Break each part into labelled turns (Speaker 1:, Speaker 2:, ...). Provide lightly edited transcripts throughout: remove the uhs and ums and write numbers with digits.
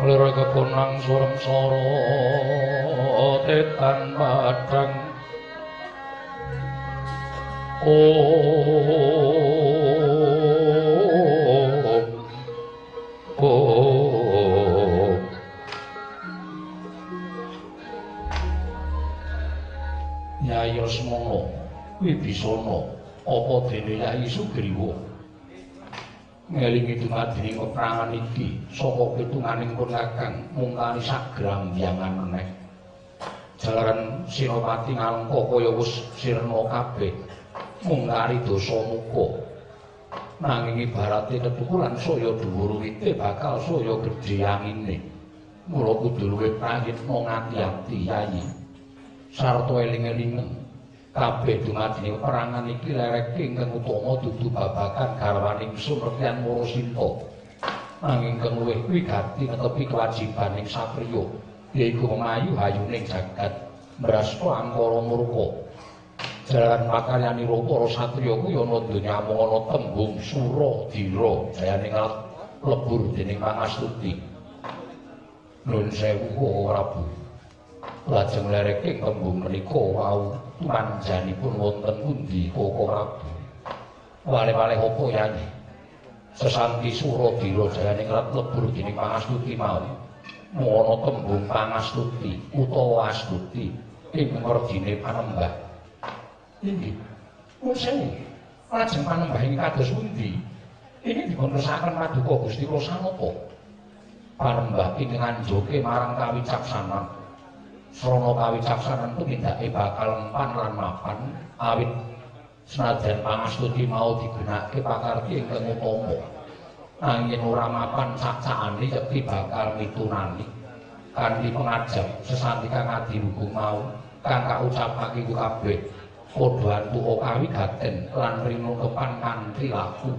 Speaker 1: Lira kekonang surem soro tetan padang. Om Om Yai Lesmana Wibisana apa dene Yai Sugriwa ngelingi dumadining peperangan iki saka pitunganing pun Kakang mung kali sagrambyangan meneh. Jalaran Senopati Ngalengka kaya wis sirna kabeh mung kari dosa muka. Nanging ibarate tetukulan saya dhuwur wite bakal saya gedhe angine. Mula kudu luwih prayitna ngati-ati Yai. Sarta eling-elingen kabeh dumadining peperangan iki lereke ingkang utama dudu babagan garwaning Sumertian Marasinta. Nanging kang luwih wigati netepi kewajibaning satriya yaiku memayu hayuning jagat mbrasta angkara murka. Jalaran pakaryanira para satriya kuwi ana donya mung ana tembung sura dira jayaning lebur dening pangastuti. Nuwun sewu Prabu. Lajeng lereke tembung menika wau manjanipun wonten pundi Koko Prabu? Wale-wale apa Yai? Sesanti Suradira jayaning lebur dening pangastuti mau. Mung ana tembung pangastuti utawa astuti ing merdine panembah. Inggih. Nuwun sewu. Lajeng panembah ing kados pundi? Ini dipunresaken paduka Gusti kula sanapa? Panembah ingkang anjoke marang kawicaksanan. Srana kawicaksanan tumindake bakal empan lan mapan awit senajan pangastuti mau digunakake pakarti ingkang utama. Nanging ora mapan cak-cakane yekti bakal mitunani. Kanthi pengajap sesanti kang adiluhung mau kang kaucapake iku kabeh padha antuka kawigaten lan rinungkepan kanthi laku.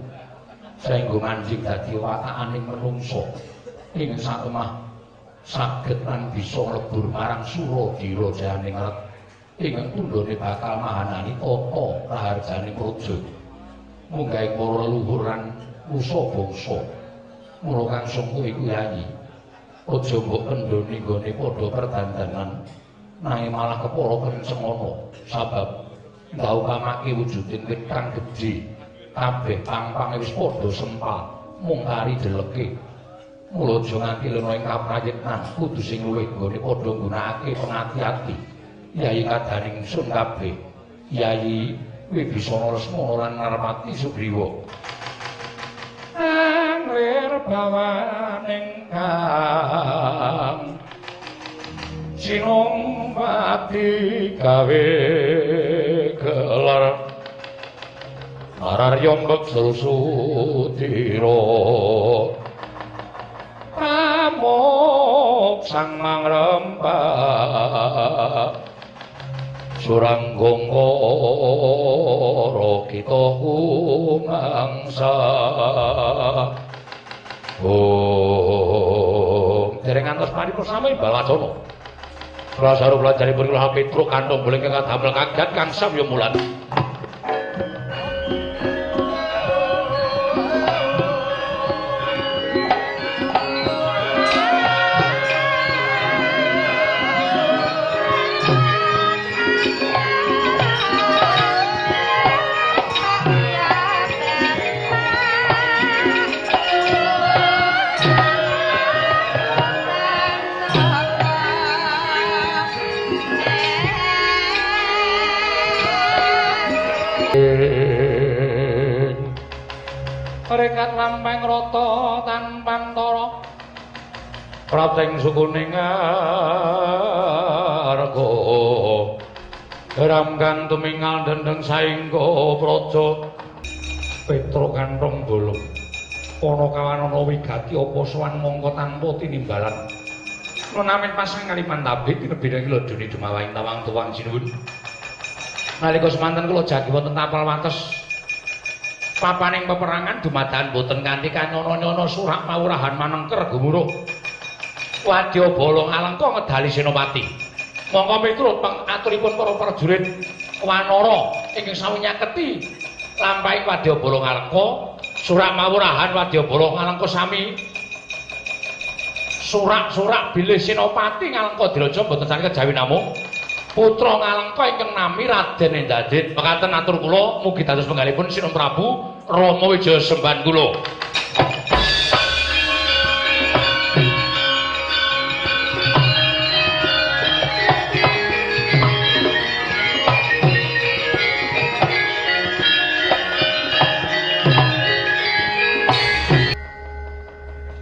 Speaker 1: Saengga manjing dadi watakaning menungsa ing satemah saged lan bisa mlebur marang Suradira jayaning rat ing tundhone bakal mahanani tata raharjaning praja munggahe para leluhur lan wusa bangsa. Mula kang sungguh iku Yai, aja mbok kendhoni nggone padha perdandanan nanging malah kepara kencengana sabab ndaukamake wujuding wit kang gedhe kabeh pang-pange wis padha sempal mung kari deleke. Mula aja nganti lena ing kaprayitnan kudu sing luwih nggone padha nggunakake pengati-ati. Yai kadaning sun kabeh, Yai Wibisana Lesmana lan Narpati Sugriwa. Anglir bawaning kang sinumpati gawe gelar ararya mbeksul sudira pamuk sang mangrempah Suranggongkara kita kumangsa. Om dereng ngantos paripurna sami balacana. Prasaru pelajaripun kula Petruk kantong boleh kang damel kaget kang samya mulan. Rekat lampeng rata tanpantara prapteng sukuning arga ram kang tumingal dendeng saengga praja. Petruk kanthong bolong ana kawanana wigati apa sowan mongko tanpa tinimbalan menawi pasang kaliman tabik tinebih kula dene dumawaing tawang tuwang sinuwun. Nalika semanten kula jagi wonten tapal wates papaning peperangan dumadakan boten kanthi kanyono-nyono surak mawurahan manengker gumuruh wadya bala Alengka ngedali Senopati. Mongko miturut pangaturipun para prajurit wanara ingkang sami nyaketi lampahing wadya bala Alengka, surak mawurahan wadya bala Alengka sami Surak-surak bilih Senopati Ngalengka Diraja mboten sami kejawi namung putra Ngalengka ingkang nami Raden Indrajit. Mekaten atur kula mugi dados penggalihipun Sinuwun Prabu Rama Wijaya sembahan kula.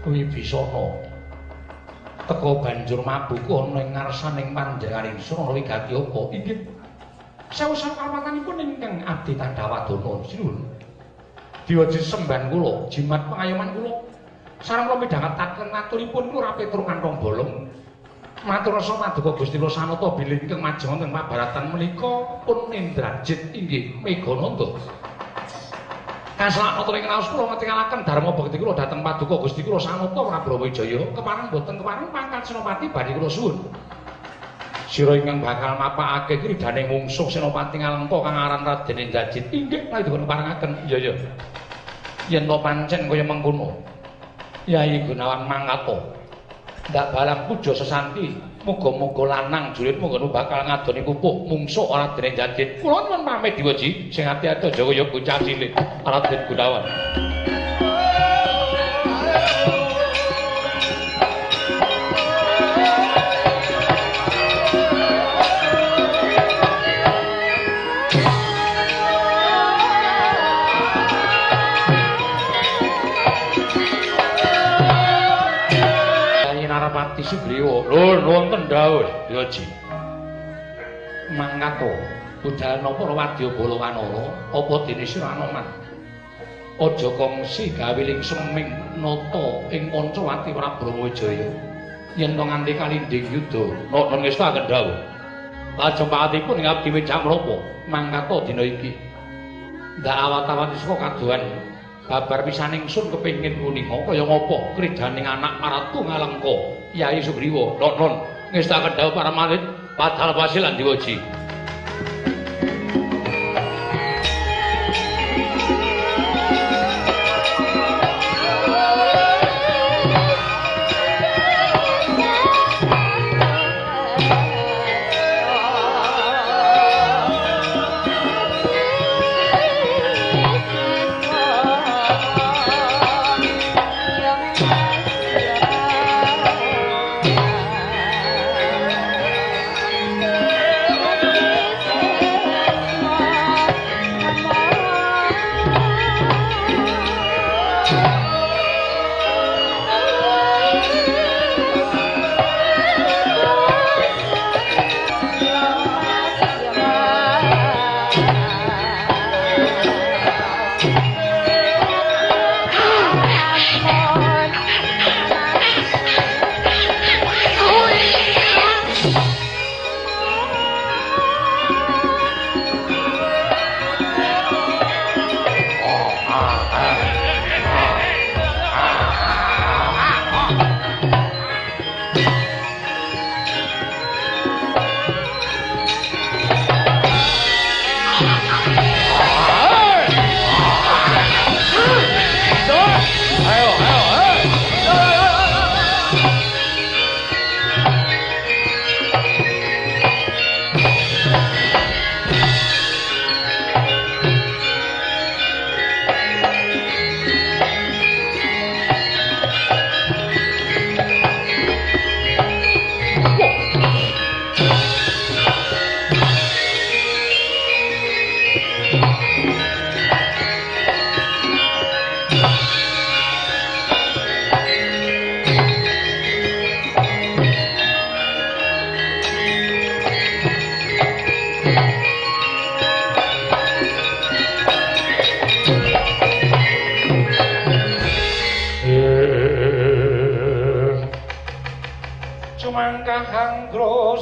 Speaker 1: Wibisana teka banjur mabuku ana ing ngarsaning panjenenganing ingsun ana wigati apa? Inggih. Sewu-sewu kapatanipun ingkang abdi tandhawadana sinuwun. Diwaji sembahan kula, jimat pangayoman kula. Sareng kula midhangetaken aturipun kula Petruk kantong bolong. Matur rasa paduka Gusti kula sanata bilih ingkang majeng wonten pabaratan menika pun Indrajit inggih Megananda. Kaselak nata ing raos kula ngetingalaken dharma bekti kula dhateng paduka Gusti kula sanata Prabu Wijaya kepareng boten kepareng pangkat Senopati badhe kula suwun. Sira ingkang bakal mapakake kridane mungsuh Senopati Ngalengka kang aran Raden Indrajit inggih kula dipun parengaken. Iya iya. Yen to pancen kaya mengkono. Yai Gunawan mangkata. Ndak balang puja sesanti, muga-muga lanang jurit munggono bakal ngadoni pupuh mungsuh Raden Indrajit. Kula nyuwun pamit diweji, sing ati-ati aja kaya bocah cilik Raden Gunawan. Narapati Sugriwa. Lho wonten dawuh Yoji. Mangkato budal napa wadya bala wanara apa dene sira Anoman. Aja kongsi gawe lingseming nata ing Pancawati Prabu Wijaya. Yen to nganti kalindhing yuda, nata ngestaken dawuh. Lajeng pakatipun ing abdi wejak mrapa mangkato dina iki. Ndak awat-awat saka kadohan babar pisan ingsun kepengin nguninga kaya ngapa kridaning anak Ratu Ngalengka Yai Sugriwa. Non ngestaken dawuh para malit padhal pasilan diweji.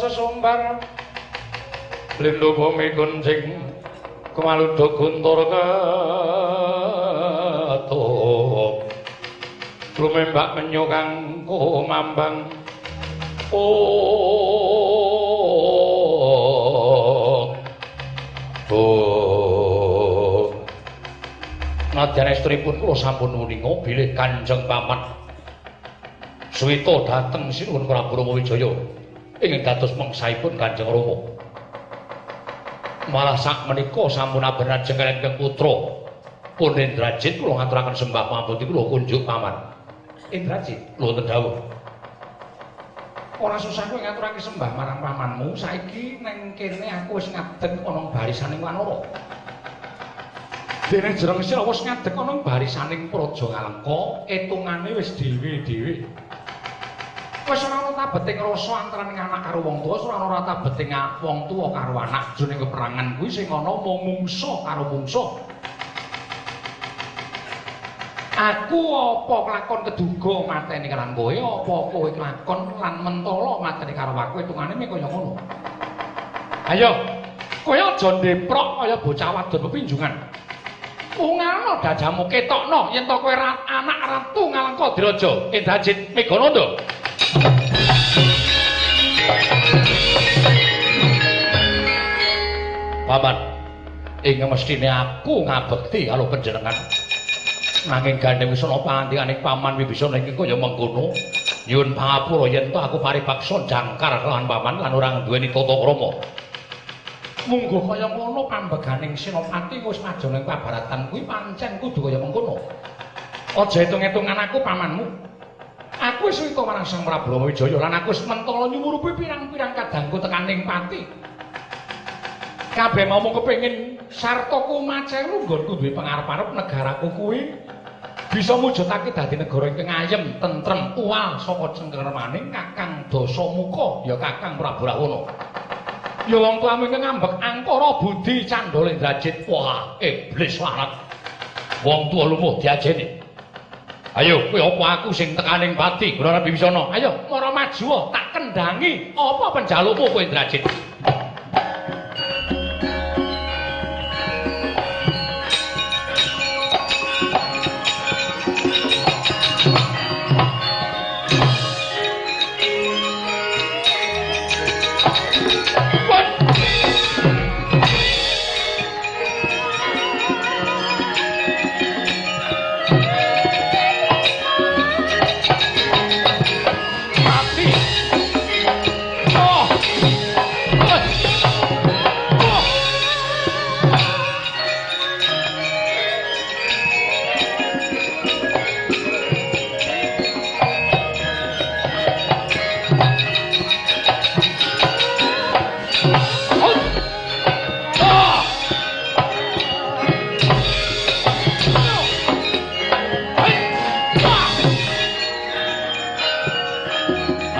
Speaker 1: Sesumbar lindu bumi kuncing kemaludo guntur ketuk lumembak menyo kang kumambang oh oh nadyan estripun kula sampun uninga bilih Kanjeng Paman Suwita dhateng Sinuwun Prabu Rama Wijaya ingkang dados mangsaipun Kanjeng Rama. Malah sak menika sampun abenajeng kaliyan ingkang putra pun Indrajit kula ngaturaken sembah pamupti kula kunjuk paman. Indrajit, wonten dawuh. Ora susah kowe ngaturake sembah marang pamanmu, saiki neng kene aku wis ngadeg ana barisaning wanara. Dene Jreng Sira wis ngadeg ana barisaning Praja Ngalengka, etungane wis dhewe-dhewe. Wis ora ana tabeting rasa antaraning anak karo wong tuwa, ora ana tabeting wong tuwa karo anak. Jroning peperangan kuwi sing ana mung mungsuh karo mungsuh. Aku apa kelakon keduga mateni karo kowe, apa kowe kelakon lan mentala mateni karo aku, hitungane mung kaya ngono. Ayo, kowe aja ndeprok kaya bocah wadon pepinjungan. Ungano dajamu ketokno yen to kowe anak Ratu Ngalengka Diraja Indrajit Megananda. Paman, ing mestine aku ngabekti karo panjenengan. Nanging gandeng wis ana pangandikaning Paman Wibisana ingkang kaya mengkono. Nyuwun pangapura yen to aku paribaksa jangkar kelawan paman lan ora duweni tata krama. Mungguh kaya ngono pambeganing Senopati wis maju ning pabaratan kuwi pancen kudu kaya mengkono. Aja hitung-hitungan aku pamanmu. Aku wis wita marang Sang Prabu Rama Wijaya lan aku wis mentala nyumurupi pirang-pirang kadangku tekaning pati. Kabeh mau kepengin sartaku macelu nggonku duwe pangarep-arep negaraku kuwi bisa mujudake dadi negara ingkang ayem, tentrem, uwal saka cengkermaning Kakang Dasamuka ya Kakang Prabu Rahwana. Ya wong tuamu ingkang ngambek angkara budi candala Indrajit. Wah, iblis laknat. Wong tuwa lumuh diajeni. Ayo, kowe apa aku sing tekaning pati Gunawan Wibisana? Ayo, mara maju tak kendhangi. Apa penjalukmu kowe Indrajit?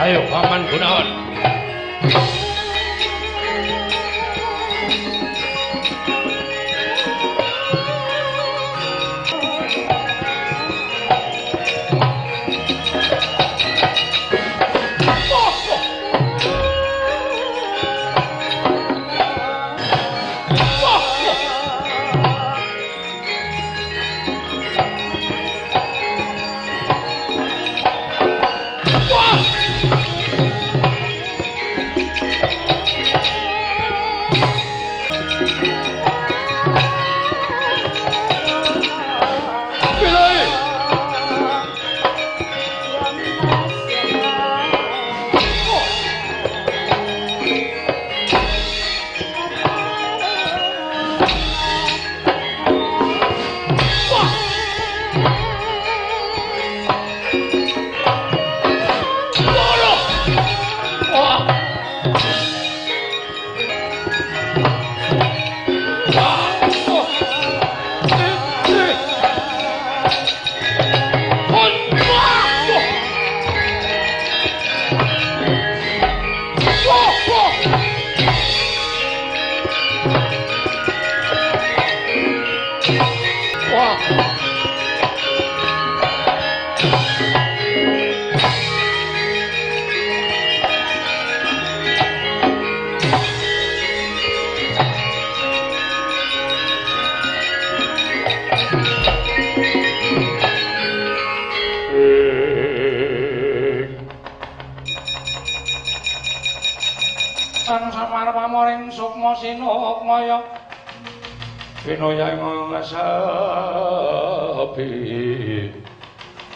Speaker 1: Ayo Paman Gunawan.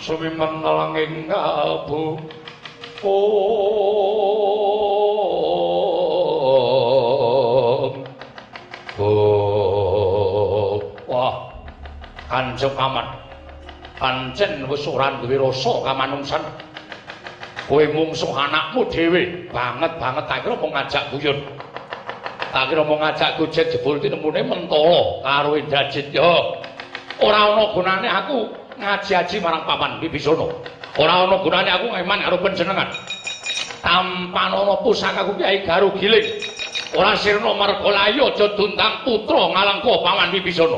Speaker 1: Sumimeneng ing kalbu. Wah, Kanjeng Paman, pancen wis ora duwe rasa kamanungsan. Kowe mungsuh anakmu dhewe, banget-banget tak kira mung ngajak guyon. Tak kira mung ngajak gojet jebul tinemune mentala karo Indrajit. Ya, ora ana gunane aku ngaji-aji marang Paman Wibisana. Ora ana gunane aku ngeman karo panjenengan. Tampanana pusakaku Kyai Garu Giling. Ora sirna marga layu aja dundang putra ngalengka Paman Wibisana.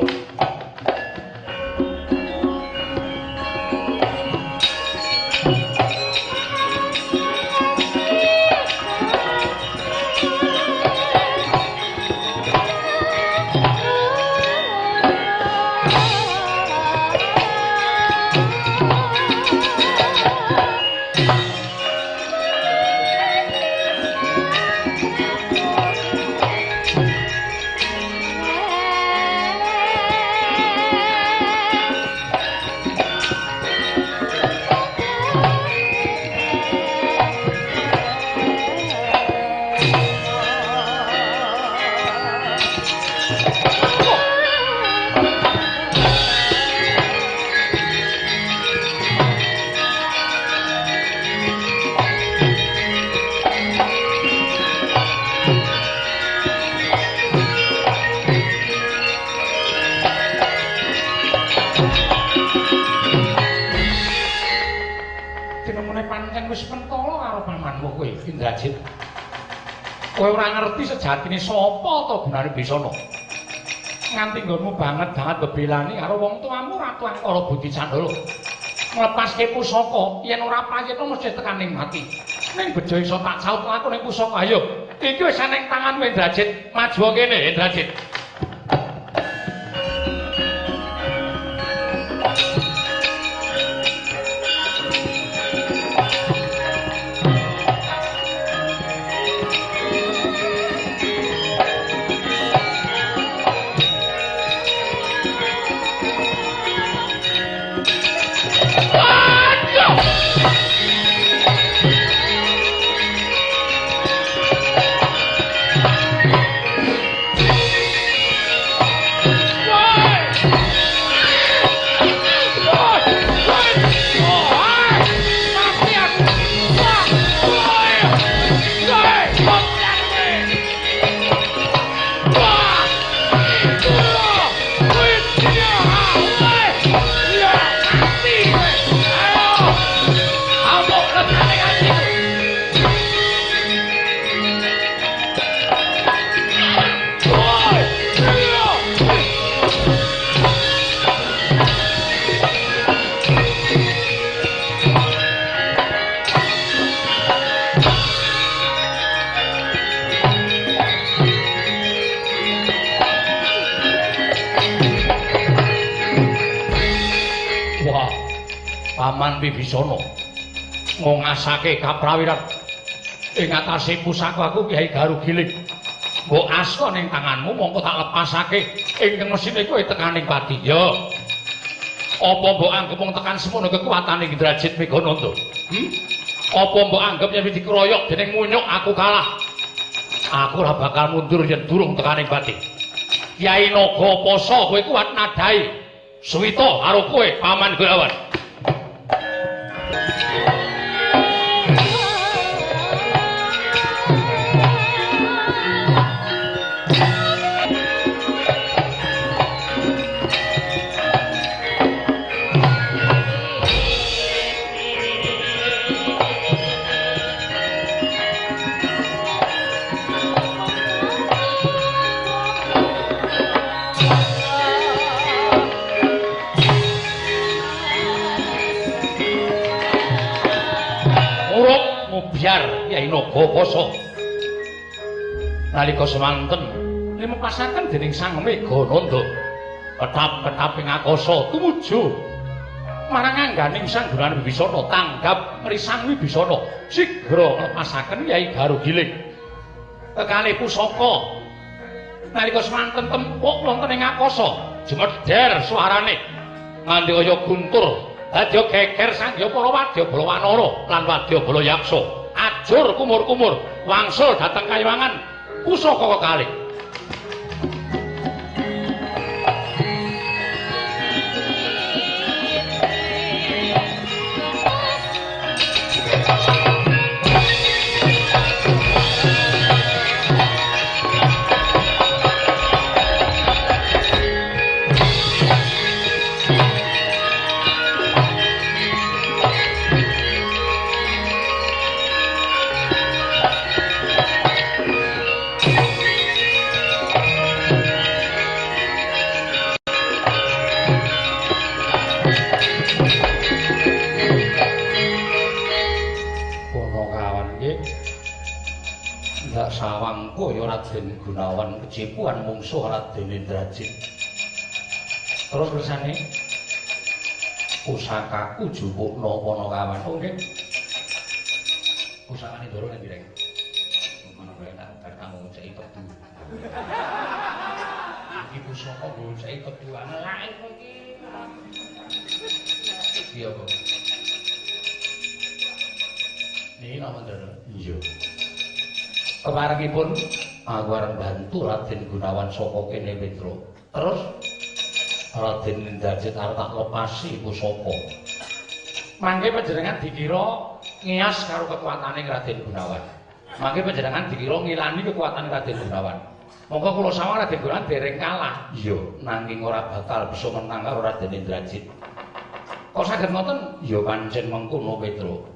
Speaker 1: Indrajit, kowe ora ngerti sejatine sapa ta gunane Bisana. Nganti nggonmu banget-banget bebelani karo wong tuamu Ratu Angkara Budi Candala. Nglepaske pusaka yen ora prayitna mesti tekaning mati. Ning bejo iso tak saut aku ning pusaka. Ayo, iki wis ning tanganmu Indrajit. Maju kene Indrajit. Paman Wibisana ngongasake kaprawiran ing atase pusaka aku Kyai Garu Giling. Mbok asta ning tanganmu mongko tak lepasake ing mesine kowe tekaning pati. Ya. Apa mbok anggep wong tekan semono kekuatane Indrajit Megananda? Apa mbok anggep yen dikeroyok dening munyuk aku kalah? Aku ora bakal mundur yen durung tekaning pati. Kyai Naga Pasa kowe kuat nadai suwita karo kowe Paman Gunawan. Biar Kyai Naga Pasa nalika semanten limepasaken dening Sang Megananda ketap-ketap ing akasa tumuju marang angganing Sang Gunan Wibisana tanggap risang Wibisana sigra nglepasaken Kyai Garu Giling kekalih pusaka nalika semanten tempuk wonten ing akasa jemeder suarane nganti kaya guntur Dadi geger sangya para wadyabala wanara lan wadyabala yaksa. Ajur kumur-kumur wangsul dhateng kayiwangan pusaka kekalih. Sawangku ya Raden Gunawan kecipuan mungsuh Raden Indrajit. Terus kersane pusakaku jupukna Panakawan. Oh nggih. Pusakane Ndara nang ndi, Reng? Ngono wae tak bar kamu ngeceki tebu. Iki pusaka ngeceki tebu angelake kowe iki. Iya kok. Niki napa Ndara? Iya. Keparengipun aku arep bantu Raden Gunawan saka kene Petro. Terus Raden Indrajit arep tak lepasi pusaka. Mangke panjenengan dikira ngias karo kekuatane Raden Gunawan. Mangke panjenengan dikira ngilani kekuatane Raden Gunawan. Monggo kula sawang Raden Gunawan dereng kalah. Iya, nanging ora bakal bisa menang karo Raden Indrajit. Kok saged ngoten? Ya pancen mengkono Petro.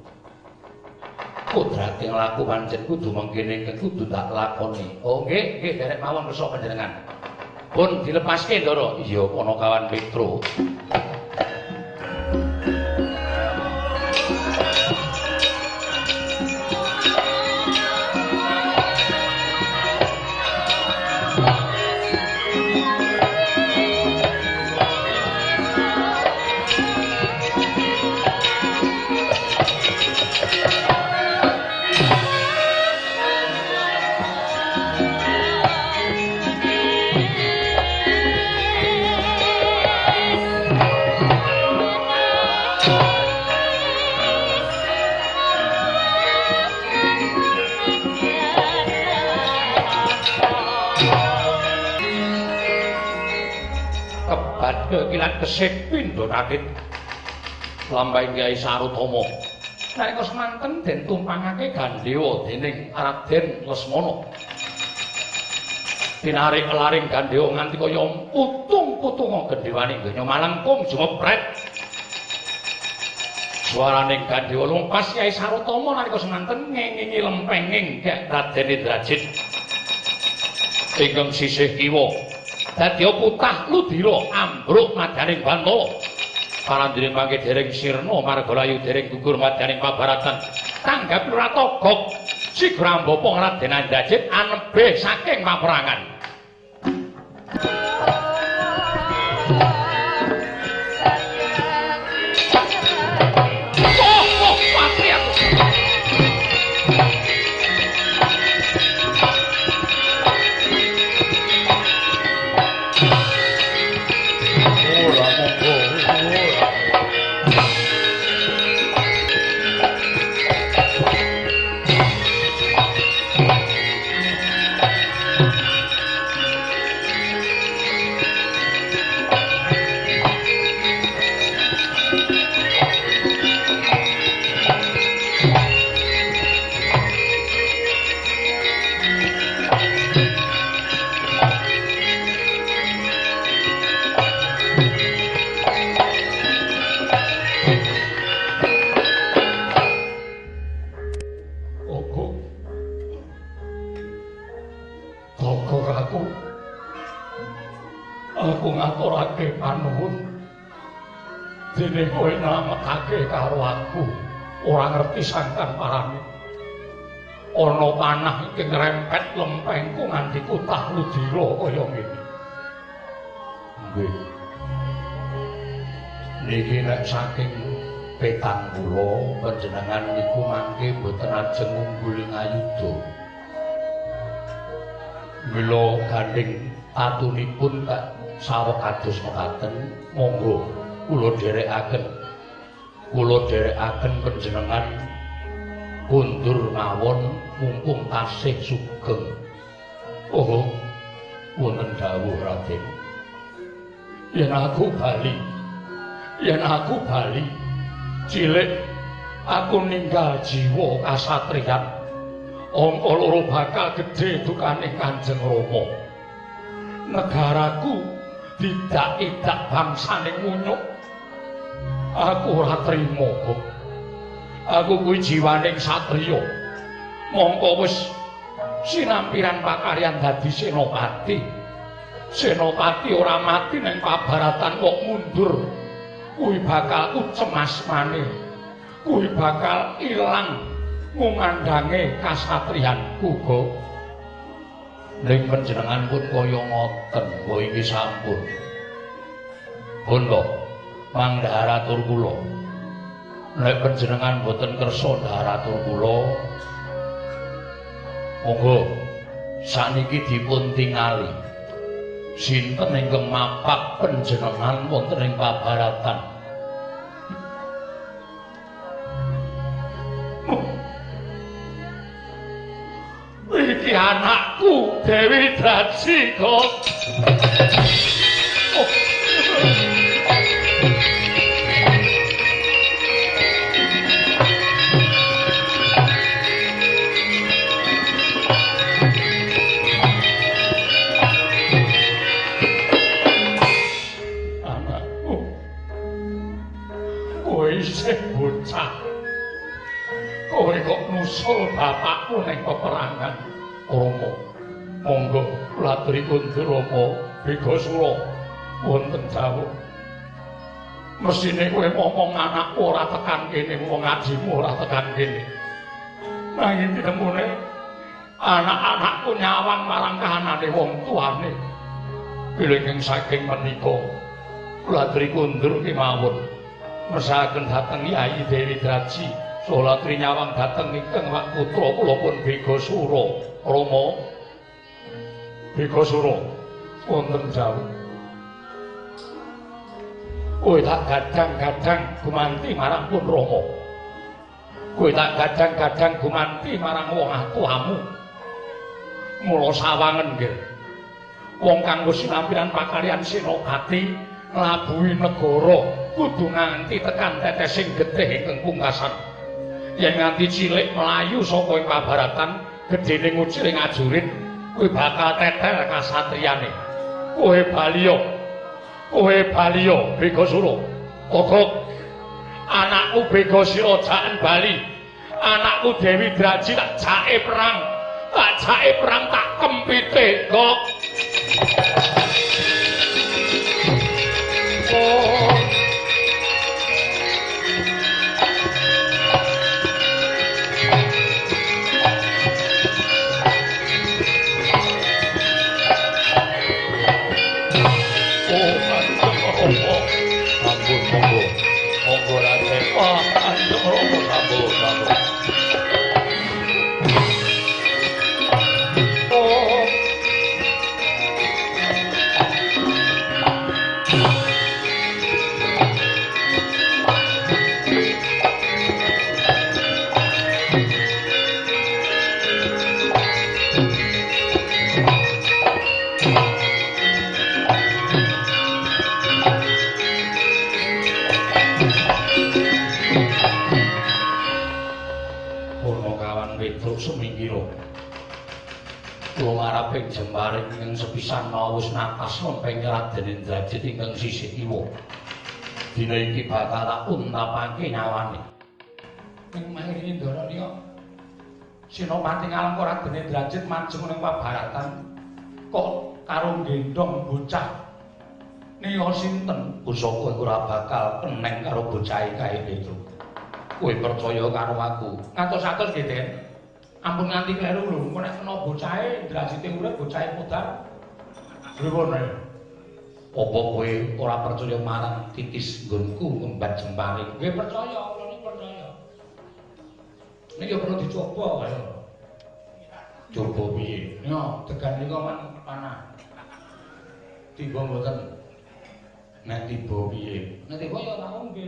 Speaker 1: Kodrate nglaku pancen kudu mengkene ingkang kudu tak lakoni. Oh nggih, nggih derek mawon kersa panjenengan. Pun dilepaske Ndara. Iya Panakawan Petro. Kekilat kesik pindha rakit lambang Kyai Sarutama. Nalika semanten den tumpangake Gandewa dening Raden Lesmana. Tinarik laring Gandewa nganti kaya putung-putung gendhewane donya malengkung jumepret. Swaraning Gandewa lumpas Kyai Sarutama nalika semanten ngengingi lempenging Raden Indrajit ingkang sisih kiwa. Dadi putah ludira ambruk madyaning bantala. Parandene mangke dereng sirna marga layu dereng gugur madyaning pabaratan. Tanggap Lurah Togog sigra mbopong Raden Indrajit anebih saking paperangan. Oh, oh, mati aku. Aku ngaturake panuwun dene kowe nylametake karo aku ora ngerti sangkan parane ana panah iki ngrempet lempengku nganti kutah ludira kaya ngene. Nggih. Niki nek saking petang kula panjenengan niku mangke mboten ajeng ngunggul ing ayuda. Mila gandhing tatunipun kak saweg kados mekaten monggo kula dherekaken Kula dherekaken panjenengan kundur mawon mumpung tasih sugeng. Oh, wonten dawuh Raden. Yen aku bali, yen aku bali, cilik aku ninggal jiwa kasatriyan. Angka loro bakal gedhe dukane Kanjeng Rama. Negaraku didak-idak bangsane ngunyuk. Aku ora trima kok. Aku kuwi jiwaning satriya. Mongko wis sinampiran pakaryan dadi senopati. Senopati ora mati ning pabaratan kok mundur. Kuwi bakal cemas maneh. Kuwi bakal ilang ngumandange kasatriyanku kok. Ning panjenengan pun kaya ngoten, kok iki sampun. Pun kok mangdhar atur kula. Nek panjenengan boten kersa ndhar atur kula, monggo sakniki dipun tingali sinten ingkang mapak panjenengan wonten ing pabaratan. Iki anakku Dewi Draji kok. Oh. Anakku. Kowe isih bocah. Kowe kok nusul bapakku ning peperangan. Rama, monggo kula aturi kundur Rama Begasura wonten dawuh. Mesine kowe momong anakku ora tekan kene, wong ajimu ora tekan kene. Nanging pitemune anak-anakku nyawang marang kahanane wong tuane. Pilih saking menika kula aturi kundur kemawon. Mesaken dhateng Yai Dewi Draji. Salatri nyawang dhateng ingkang wak putra kula pun Begasura. Rama Begasura wonten dawuh. Kowe tak gadang-gadang gumanti marang pun Rama. Kowe tak gadang-gadang gumanti marang wong atuamu. Mula sawangen nggih. Wong kang wis sinampiran pakaryan senopati nglabuhi negara kudu nganti tekan tetesing getih ingkang pungkasan. Yen nganti cilik mlayu saka ing pabaratan, gedene ngucil ing ajurit, kuwi bakal tetel kasatriyane. Kowe baliya. Kowe baliya Begasura. Kok anakku Begasura jaken bali. Anakku Dewi Draji tak jake perang. Tak jake perang tak kempite, kok. Oh. Sampun monggo. Monggo Raden. Wah, Kanjeng Rama sampun, sampun. Oh. Sumingkira. Kula maraping jembaring ingkang sepisan mau wis natas lempeng Raden Indrajit ingkang sisih kiwa. Dina iki bakal tak untapake nyawane. Ning mangrini ndara nika Senopati Ngalengka Raden Indrajit majeng ning pabaratan kok karo nggendhong bocah. Nika sinten? Pusaka ora bakal keneng karo bocah kae Petru. Kowe percaya karo aku? Ngatos-atos nggih, Den. Ampun nganti kleru lho, engko nek kena bocahe Indrajite urip, bocahe mudhar. Pripun ae? Apa kowe ora percaya marang titis nggonku ngembat jempare? Nggih percaya, kula niku percaya. Niki perlu dicoba kaya. Coba piye? Yo, degan nika man panah. Tiba mboten. Nek tiba piye? Nek tiba ya tak ombe.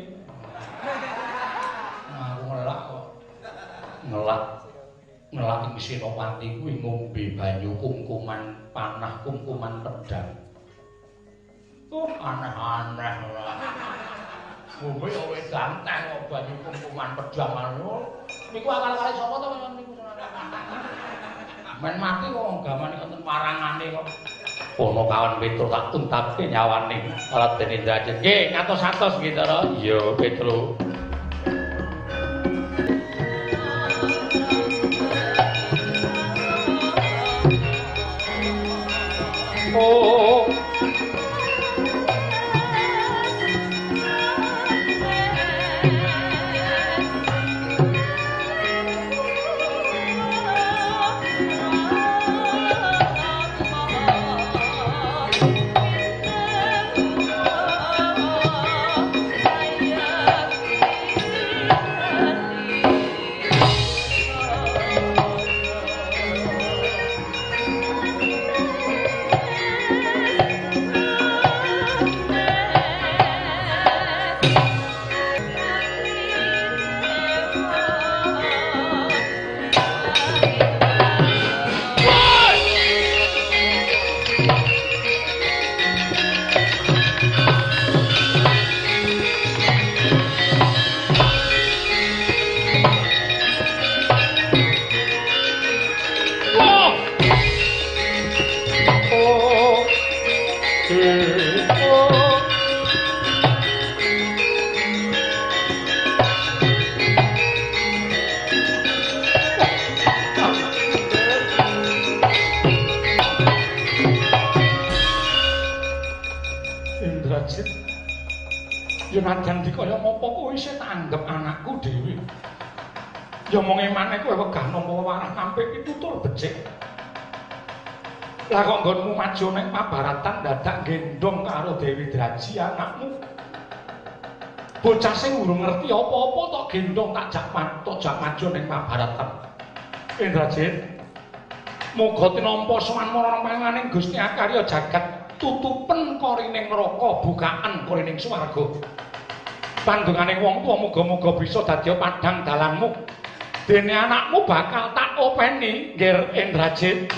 Speaker 1: Aku ngelak kok. Ngelak. Ngelak ing Senopati kuwi ngombe banyu kungkuman panah kungkuman pedang. Oh, aneh-aneh ora. Ngombe yo wedang teh kok banyu kungkuman pedang anu. Niku akal-akale sapa to niku? Men mati kok gamane wonten warangane kok. Ono kawan Petro tak untapke nyawane Raden Indrajit. Nggih, ngatos-atos nggih Ndara. Iya, Petro. Oh. Najan dikaya ngopo kowe isih tak anggep anakku dhewe. Ya mong emane kowe wegah nampa wewarah nampik pitutur becik. Lah kok nggonmu maju ning pabaratan dadak gendong karo Dewi Draji anakmu. Bocah sing urung ngerti apa-apa tok gendong tak jak maju ning pabaratan. Indrajit, muga tinampa sowan marang panganing Gusti Akarya jagat tutupen korining neraka bukaan korining swarga. Pandungane wong tuwa muga-muga bisa dadi padhang dalanmu. Dene anakmu bakal tak openi, Ngger Indrajit.